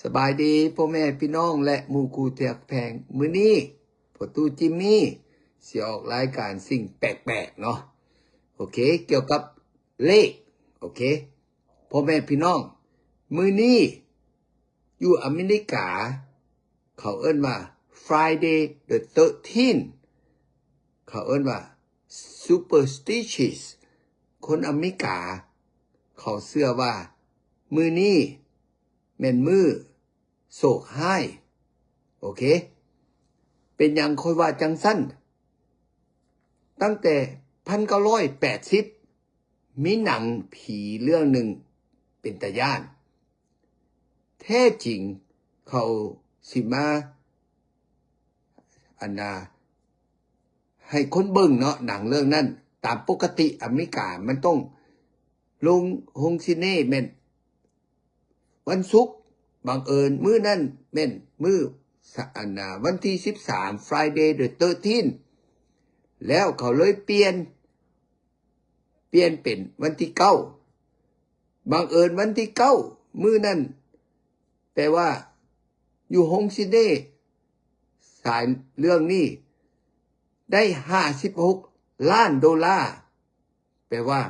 ສະບາຍດີພໍ່ແມ່ພີ່ນ້ອງ ແລະ ໝູ່ຄູ່ທີ່ຮັກແພງ. ມື້ນີ້ພໍ່ຕູ້ຈິມມີຊິອອກລາຍການສິ່ງແປກໆເນາະ. ໂອເຄ, ກ່ຽວກັບເລກ. ໂອເຄ, ພໍ່ແມ່ພີ່ນ້ອງ, ມື້ນີ້ຢູ່ອາເມລິກາ ເຂົາເອີ້ນວ່າ Friday the thirteenth. ເຂົາເອີ້ນວ່າ superstitious. ຄົນອາເມລິກາເຂົາເຊື່ອວ່າມື້ນີ້ແມ່ນມື້ໂຊກຮ້າຍ. ໂອເຄ, ເປັນຫຍັງຂ້ອຍວ່າຈັ່ງຊັ້ນ? ຕັ້ງແຕ່ພັນເກົ້າຮ້ອຍແປດສິບ ມີໜັງຜີເລື່ອງໜຶ່ງເປັນຕາຢ້ານ. ແທ້ຈິງເຂົາຊິມາ ອັນນ່າ ໃຫ້ຄົນເບິ່ງເນາະ ໜັງເລື່ອງນັ້ນ. ຕາມປົກກະຕິອາເມລິກາມັນຕ້ອງລົງໂຮງຊີເນແມ່ນວັນສຸກ, ບັງເອີນມື້ນັ້ນແມ່ນມື້ ສະ ອັນນ່າ ວັນທີສິບສາມ Friday the thirteenth ແລ້ວເຂົາເລີຍປ່ຽນ ປ່ຽນເປັນວັນທີເກົ້າ. ບັງເອີນວັນທີເກົ້າມື້ນັ້ນ ແປວ່າຢູ່ໂຮງຊີເນ ສາຍເລື່ອງນີ້ໄດ້ຫ້າສິບຫົກລ້ານໂດລາ, ແປວ່າ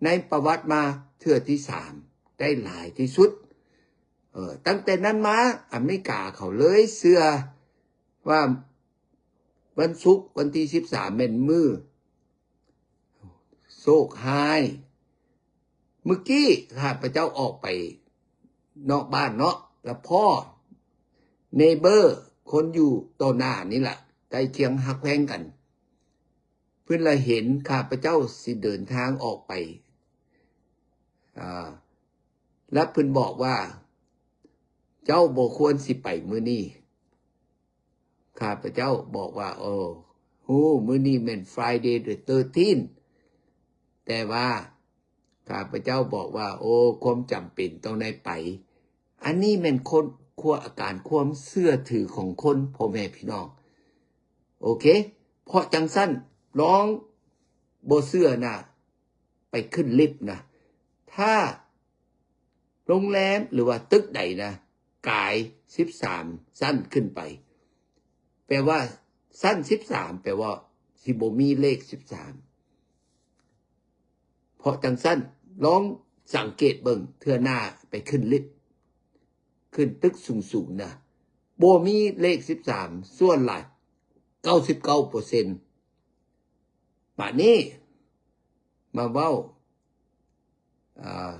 ໃນປະຫວັດມາເທື່ອທີສາມ ໄດ້ຫຼາຍທີ່ສຸດ. ເອີ ຕັ້ງແຕ່ນັ້ນມາ ອາເມລິກາເຂົາເລີຍເຊື່ອວ່າ ວັນສຸກວັນທີສິບສາມແມ່ນມື້ໂຊກຮ້າຍ. ມື້ກີ້ຂ້າພະເຈົ້າອອກໄປນອກບ້ານເນາະ, ລະພໍ້ neighbor ຄົນຢູ່ຕໍ່ໜ້ານີ້ລະ ໃກ້ຄຽງຮັກແພງກັນ, ເພິ່ນລະເຫັນຂ້າພະເຈົ້າຊິເດີນທາງອອກໄປ ອາ ລະເພິ່ນບອກວ່າ ເຈົ້າບໍ່ຄວນຊິໄປມື້ນີ້. ຂ້າພະເຈົ້າບອກວ່າ ໂອ້ ຮູ້ ມື້ນີ້ແມ່ນ Friday the thirteenth, ແຕ່ວ່າຂ້າພະເຈົ້າບອກວ່າ ໂອ້ ຄວາມຈຳເປັນຕ້ອງໄດ້ໄປ. ອັນນີ້ແມ່ນຄົນ ຄວາມ ອາການຄວາມເຊື່ອຖືຂອງຄົນ ພໍ່ແມ່ພີ່ນ້ອງ. ໂອເຄ, ເພາະຈັ່ງຊັ້ນ ລອງບໍ່ເຊື່ອນະ ໄປຂຶ້ນລິບນະ. ຖ້າໂຮງແຮມ ຫຼືວ່າຕຶກໃດນະ ກາຍສິບສາມຊັ້ນຂຶ້ນໄປ, ແປວ່າຊັ້ນສິບສາມ ແປວ່າຊິບໍ່ມີເລກສິບສາມ. ເພາະຈັ່ງຊັ້ນ ລອງສັງເກດເບິ່ງເທື່ອໜ້າໄປຂຶ້ນລິບ, ຂຶ້ນຕຶກສູງໆນະ ບໍ່ມີເລກສິບສາມ ສ່ວນຫຼາຍ ເກົ້າສິບເກົ້າເປີເຊັນ. ບາດນີ້ມາເວົ້າ ອ່າ